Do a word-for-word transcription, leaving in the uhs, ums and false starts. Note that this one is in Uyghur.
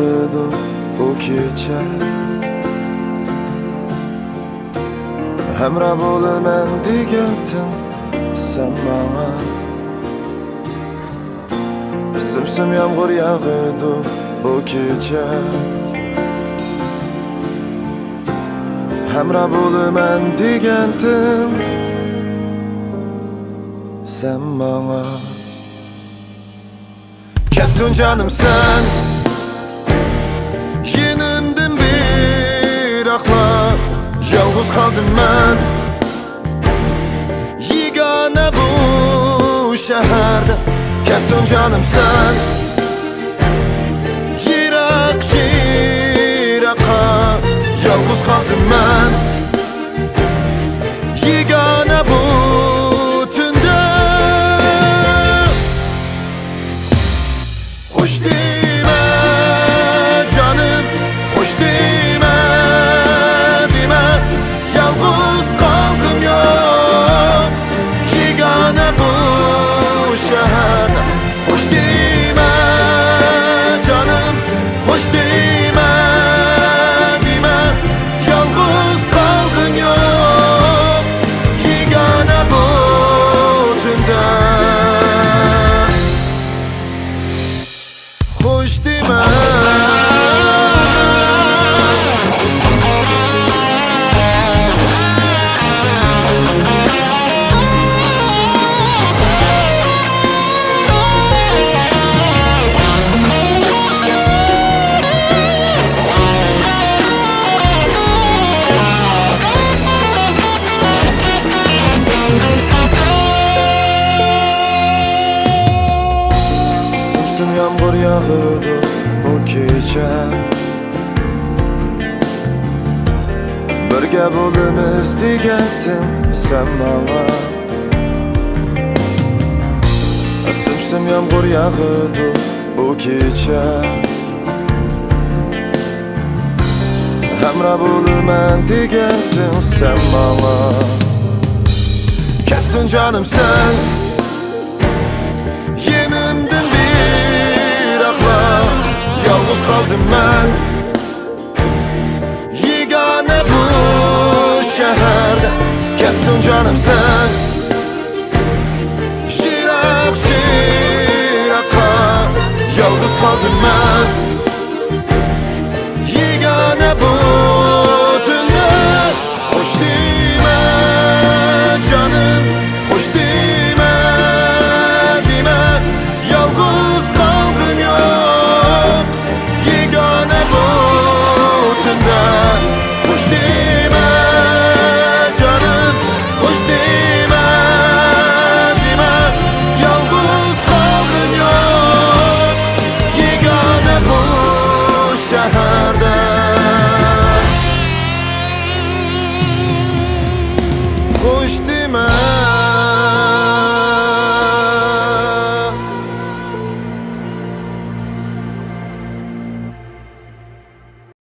بۇ كېچە ھەمراھ بولىمەن دېگەنتىڭ سەن ماڭا. سىم-سىم يامغۇر ياغىدۇ بۇ كېچە، ھەمراھ بولىمەن دېگەنتىڭ سەن ماڭا. كەتتىڭ جانىم سەن يېنىمدىن بىراقلا، يالغۇز قالدىم مەن يېگانە بۇ شەھەردە. كەتتىڭ جانىم سەن يىراق يىراققا، يالغۇز قالدىم مەن يېگانە بۇ تۈندە. خوش دېمە جانىم، خوش دېمە، دېمە، يالغۇز قالغۇم يوق يېگانە بۇ شەھەردە. خوش دېمە جانىم، خوش دېمە، دېمە، يالغۇز قالغۇم يوق يېگانە بۇ تۈندە. خوش دېمە. سىم-سىم يامغۇر ياغىدۇ بۇ كېچە، بىرگە بولىمىز دېگەنتىڭ سەن ماڭا. سىم-سىم يامغۇر ياغىدۇ بۇ كېچە، ھەمراھ بولىمەن دېگەنتىڭ سەن ماڭا. كەتتىڭ جانىم سەن يېنىمدىن بىراقلا، يالغۇز قالدىم مەن يېگانە بۇ شەھەردە. كەتتىڭ جانىم سەن يىراق يىراققا، يالغۇز قالدىم مەن يېگانە بۇ تۈندە. خوش دېمە جانىم، خوش دېمە، دېمە، يالغۇز قالغۇم يوق يېگانە بۇ تۈندە. خوش دېمە جانىم، خوش دېمە، دېمە، يالغۇز قالغۇم يوق يېگانە بۇ شەھەردە. خوش دېمە.